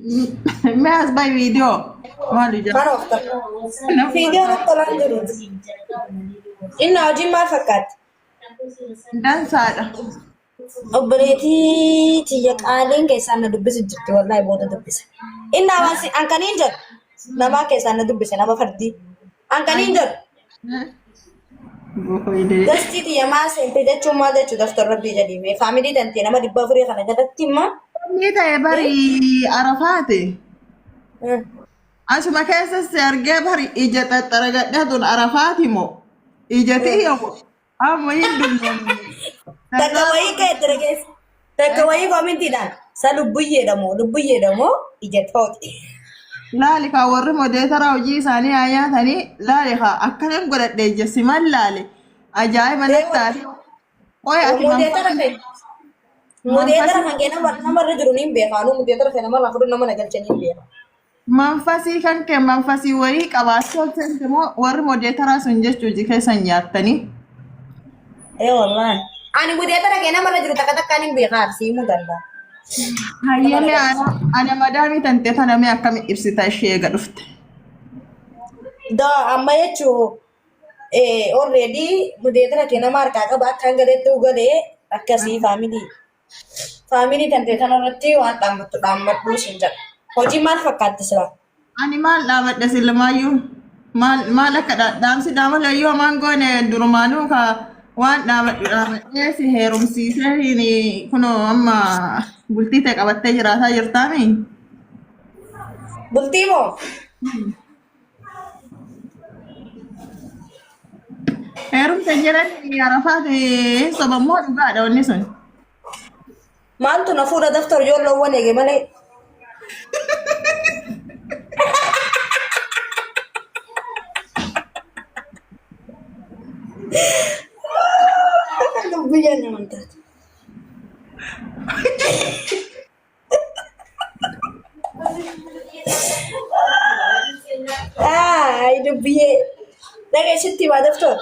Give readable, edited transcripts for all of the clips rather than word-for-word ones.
Mee as bahi viidiyoo. Maal ijaa? Maal oofta? Viidiyoo natti tolaan jiru. Inni hojiin maal fakkaatti? Dansaadha. Obboleetii tiyya qaaliin keessaan na dubbisu jirti wallahi booda dubbisa. Inni hawaasi an kaniin jedhu namaa keessaan na dubbise nama fardii. An kaniin jedhu Bohoydee. gastii tiyya maa seente jechuun maal jechuu daftar rabbii jedhii mee faamilii tantee nama 400 kana jalatti immoo. Inni ta'e bari Arafaati. Asuma keessa si argee bari ija xaxxaragadhee tun Arafaati moo? Ija tiyya moo? Amma hin dulloomne. Takka wayii ka'e keessa. Takka wayii koomentiidhaan sa lubbuyyeedha moo lubbuyyeedha moo ija tooti. Laali kaa warri modeetara hojii isaanii haa nyaatanii laali kaa akkanan godhadhe ija siman laale ajaa'iba natti taate. Qoy ati Mudeetara manfasii kan mudeetara kan kee nama namarra jiru niin beeka. Anuu mudeetara kan namarraa fudhu nama na galcha niin beeka. Manfasii kan kee manfasii wayii qabaachuu ol seente moo warri modeetaraa sun jechuu hojii keessan nyaattanii. Ee wallaahi. Ani mudeetara kee namarra jiru takka takkaan hin beeka arsii himuu danda'a. Nama na Hayyamee galcha. ana ana madaamii tantee tana mee akkami ibsita ishee eega dhufte. Da amma jechuun already mudeetara kee nama harkaa qaba akka hanga galetti galee akkasii faamilii. Faamilii tantee tanarratti waan dhaammattu dhaammadhuu siin jedha. Hojii maal fakkaatti silaa? Ani maal dhaamadhe silmaayyuu maal maal akka dhaamsi dhaamalayyuu hamaan goone durumaanuu ka waan dhaamadhu dhaamadhee si heerumsiisee hin kunoo amma bultii ta'e qabattee jiraataa jirtaami. Bultii moo? Heerumte jedhan Arafaat hin soba moo dhugaadha wanni sun. Maaltu na fuudha daftar ijoolloowwan eege malee. Lubbiyaan naman taate. Ay dubbiyyee. Dhaqee sitti himaa daftoon.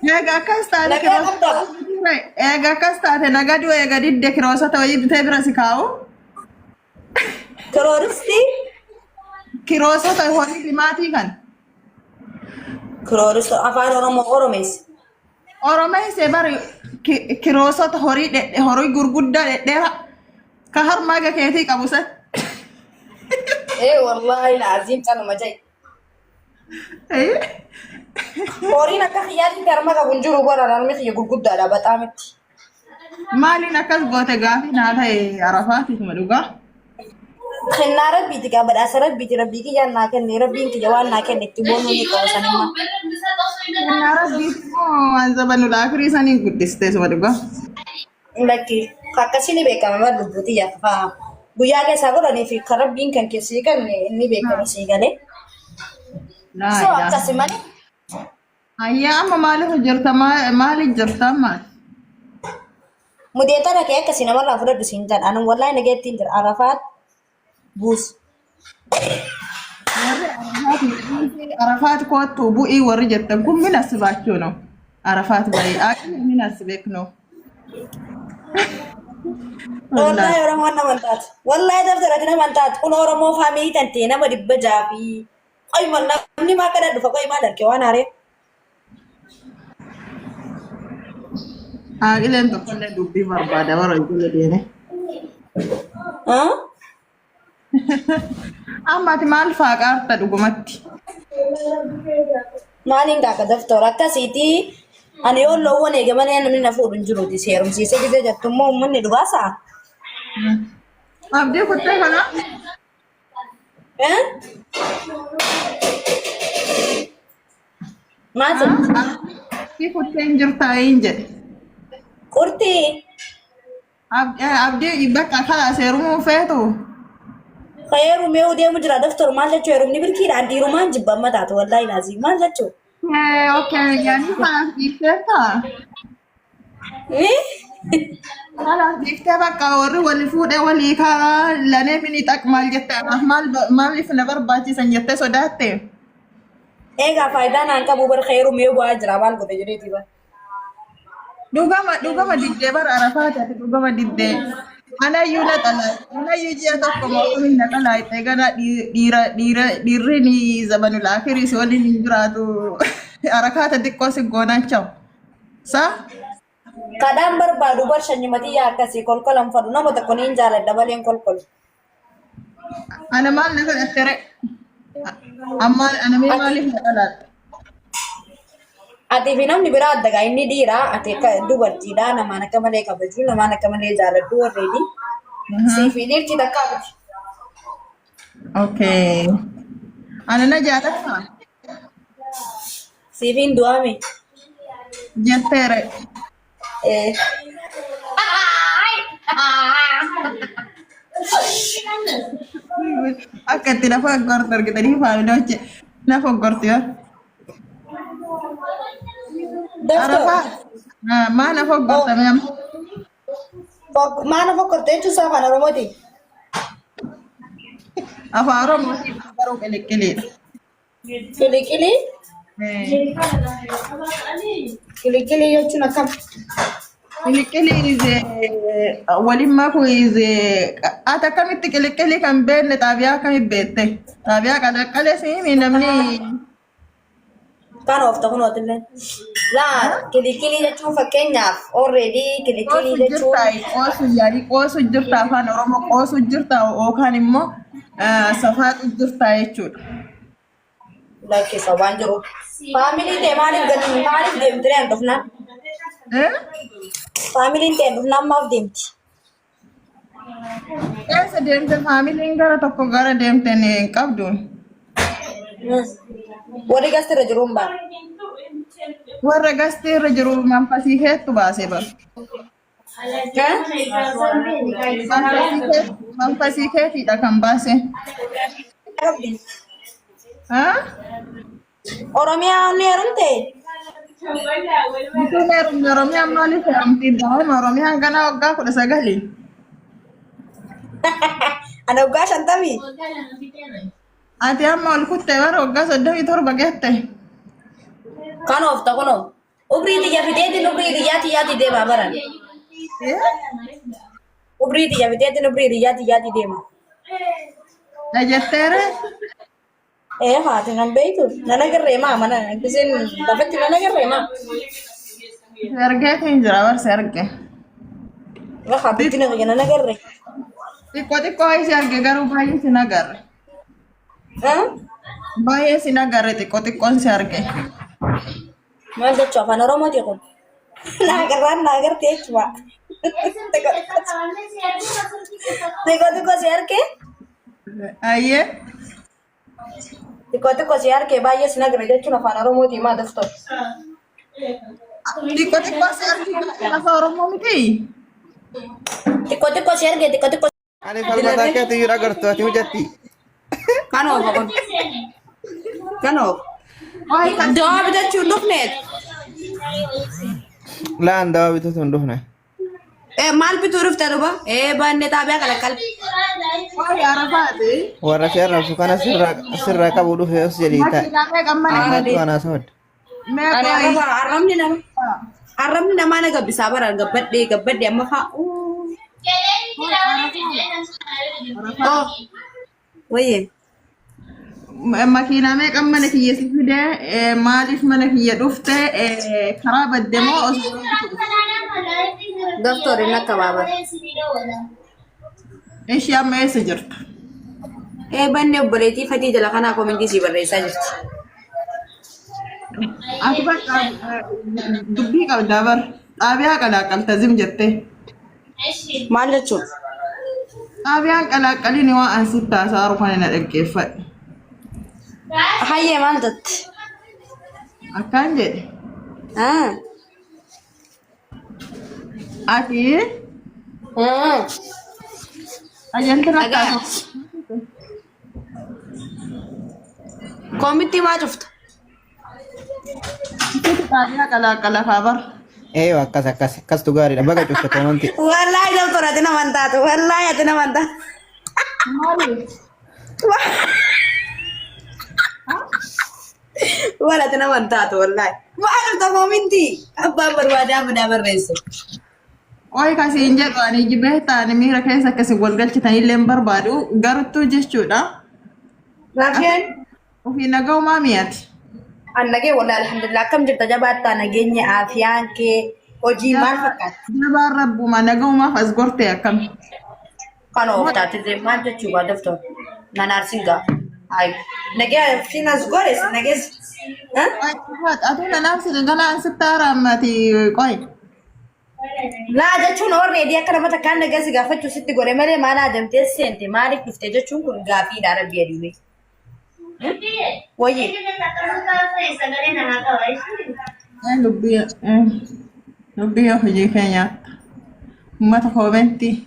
Eega akkas taate Nagaa kiroosota qabdaa? eega akkas taate nagaduu eega didde kiroosota wayii bitee bira si kaa'u. Kirooristii? Kiroosota horii limaatii kan. Kirooristii afaan Oromoo Oromeessi. Oromeessee bari kiroosota horii dhedhe horii gurguddaa dhedheera ka harmaa ga keetii qabu san. Ee wallaahi laaziim caluma ja'i. Horiin akka kiyyaatti harma qabu hin jiru bara harmi kiyya gurguddaadha baxaamitti. Maaliin akkas goote gaafii naa ta'e Arafaatiif ma dhugaa? Kennaa rabbiiti gaa badhaasa rabbiiti rabbii kiyyaan naa kenne rabbiin kiyya waan naa kenne itti boonuu ni qaba sanimmaa. Kennaa rabbiiti moo waan zabanu laafirii saniin guddistee suma dhugaa? Lakki akkasii ni beekama maal lubbuuti yaafaa guyyaa keessaa godhanii fi kan rabbiin kan keessii kenne inni beekama sii galee. Laa So ilaaha. akkasi malee Ayyaa amma maaliif jirta maaliif jirta amma? Mudeetara kee akkasii namarraa fudhadhu siin jedha. Ani wallahi nageettiin jira. Arafaat buus. Warri Arafaat Arafaat koottu bu'ii warri jettan kun min asibachuu ነው Arafaat bayii aqli min asibek ነው Wallahi Oromoon nama hin taatu. Wallahi dabtara ati nama hin taatu. Kun Oromoo faamilii tantee nama 600 fi qoy mal namni maa kana dhufa qoy maal arge waan haaree. Aaqileen tokkollee dubbii barbaada bara ijoollee deeme. Ah? Amma ati maal faaqaarta dhugumatti? Maaliin kaaka daftoor akkasiiti ani yoo loowwan eege malee namni na fuudhu hin jiruuti seerumsiisee gisee jettu immoo uummanni dhugaasaa. Abdii kuttee kana Eh? Maal jette? Abdii kuttee hin jirtaa hin jedhe. Qurxii. Abdii bakka kalaas heerumuu feetu. Heerumee deemu jira daftoor maal jechuu heerumni birkiidhaan dhiirumaan jibba amma taatu wallaahi naazii maal jechuu? Okay, yaani kalaas dhiifteertaa? Kalaas dhiiftee bakka warri wali fuudhee walii karaa lanee mini xaq maal jette anaaf maal maaliif na barbaachisan jettee sodaatte? Egaa faayidaa naan qabu bar heerumee bu'aa jira maal godhe jedheeti bar. Dhugama dhugama diddee bara Arafaati ati dhugama diddee. Anayyuu na xalaa anayyuu ji'a tokko mootummaa na xalaa gana dhiira dhiira dhiirri ni zamanul akhirii si waliin hin jiraatu harakaata xiqqoo si goonaan chawu. Sa? Kadhaan barbaadu bar shanyuma tiyya akkasii kolkolan fadhu nama tokko niin jaaladha malee hin kolkolu. Ana maal na kadhattere? Amma ana mee maaliif na xalaatte? Ati fi namni biraa adda gaa inni dhiira ati akka dubartiidha namaan akka malee kabaju namaan akka malee jaaladhu already. Sii fi dhiirti takkaa miti. Okay. Ana na jaalattaa? Sii fi hin du'aame. Jetteere. Eh. Akka itti lafa gortu argitanii faamilooche lafa gortu yoo. Dafto. Arafaa maa lafa gortame amma? Maa lafa gorte jechuun isaa afaan Oromooti. Afaan Oromootiin garuu qiliqqiliidha. Qiliqilii. Qiliqilii jechuun akkam? Qiliqqilii is waliin makuu is ati akkamitti qiliqqilii kan beekne xaabiyaa akkamitti beekte? Xaabiyaa qalaqqalee siimi namni Kan oofta kunootillee. Laa kilikilii jechuun fakkeenyaaf already kilikilii qoosu jechuun jirta qoosu yaadii qoosu jirta afaan Oromoo qoosu jirta yookaan immoo safaaqu jirta jechuudha. lakkisa waan jiru. Faamiliin tee maaliif gadi maaliif deemti reen dhufnaan? Eh? Faamiliin tee dhufnaan maaf deemti? Eessa deemte faamiliin gara tokko gara deemte hin qabdu. Warri gastirra jiru hin baane. Warra gastii irra jiru manfasii keettu baase bar. Manfasii keetiidha kan baase. Qabdi. Haa? Oromiyaa ni heerumte? Bituun heerumne Oromiyaan maaliif heerumti? Daa'ima Oromiyaan ganaa waggaa 19. Ana waggaa 50. Ati amma ol kutte bara waggaa 37 geette. Kan oofta kunoo. Umrii tiyya fideetiin umrii tiyyaa tiyyaatti deemaa baran. Umrii tiyya fideetiin umrii tiyyaa tiyyaatti deema. Na jetteere? Ee haati nan beektu. Nan agarree maa mana giseen lafatti nan agarree maa. Argeetiin jira barse arge. Lafa guddina kiyya nan agarree. Xiqqoo xiqqoo isi arge garuu baay'ee sin agarre. Baay'ee sin agarre xiqqoo xiqqoon si arge. Maal jechuu afaan Oromooti kun? Naa agarraan naa agarte jechuudha. Xiqqoo xiqqoo si arge. Ayyee. Xiqqoo xiqqoo si arge baay'ee sin agarre jechuun afaan Oromooti maa dafto. Xiqqoo xiqqoo si arge afaan Oromoo miti. Xiqqoo xiqqoo si arge xiqqoo xiqqoo. Ani falmataa keetu iyyuu agartu ati hojjatti. Kan oofa kun. Kan oofa. Dawaa bitachuu hin dhufneet. Laan dawaa bituutu hin dhufne. Maal bituu dhufte duba? Baannee xaabiyaa kalaqqal. Waa'ee Arafaati. Warra si arrabsu kana sirraa qabu dhufe os jedhii taa'e. Makiinaa meeqa mana Anatu anaa soodda. meeqa Ani arraba arrabni nama arrabni namaa na gabbisaa bara gabbadhee gabbadhee amma faa. Oh wayyee. Makiinaa meeqa mana kiyya si fide maaliif mana kiyya dhufte karaa badde moo osoo Doftooriin akka baabara. Ishii amma eessa jirta? Banne obboleettii fatii jala kanaa komentii sii barreessaa jirti. Ati bakka dubbii qabdaa bar xaabiyaa qalaaqalta zim jettee. Maal jechuun? Xaabiyaan qalaaqalini waan an sitti haasa'aaru kana na dhaggeeffadhu. Hayyee maal jette? Akkaan jedhe. Ah. Ati qajeelcha Dhagaa. rakkaatu. Koomittii maa cufta? Xaabiyaa qalaaqala kaa bar. Eeyo akkas akkas akkastu gaariidha baga cufte koomanti. Wallaahi doktor ati nama hin taatu. Wallaahi ati nama hin taatu. Maaliif? Wal ati nama hin taatu wallaahi. Maal cufta koomintii? Abbaan barbaadaa mudaa barreesse. Qoy kasiin jedhu ani beektaa ani miira keessa akkasii wal galchitanillee hin barbaadu garuttuu jechuudha. Raafiyaan Ofii nagaumaa mi'ati. an nagee wallahi alhamdulillah akkam jirta jabaattaa nageenya aafiyaan kee hojii maal fakkaatti? Jabaan rabbuma nagaumaaf as gortee akkam. Kan ooftaati maal jechuu baa doftor nan aarsin gaa. Ay nagee siin as gores nagees. Atuu nanaaf sini ganaan sitti haaraamati qoy. Laa jechuun already akka nama takkaan nagaa si gaafachuu sitti godhe malee maal aadamtee seente maaliif dhufte jechuun kun gaafiidha rabbi adiwee. Wayyi Lubbii lubbii hojii keenyaatti. Uummata koomentii.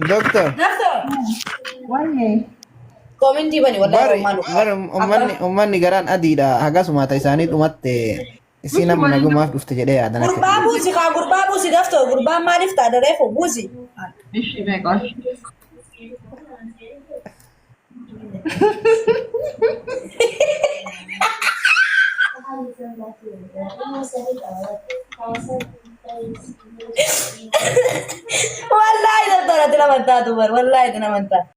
Doctor, Doctor Wayyee. koomentii bani wallahi bari malu. bari ummanni ummanni garaan adiidha hagasuma ta isaanii dhumatte isii nama nagumaaf dhufte jedhee yaadan akka Gurbaa buusi kaa gurbaa buusi daftoo gurbaan maaliif ta'a reefu buusi. Ishii meeqa? Wallahi doktora ati nama taatu bar wallahi ati nama taatu.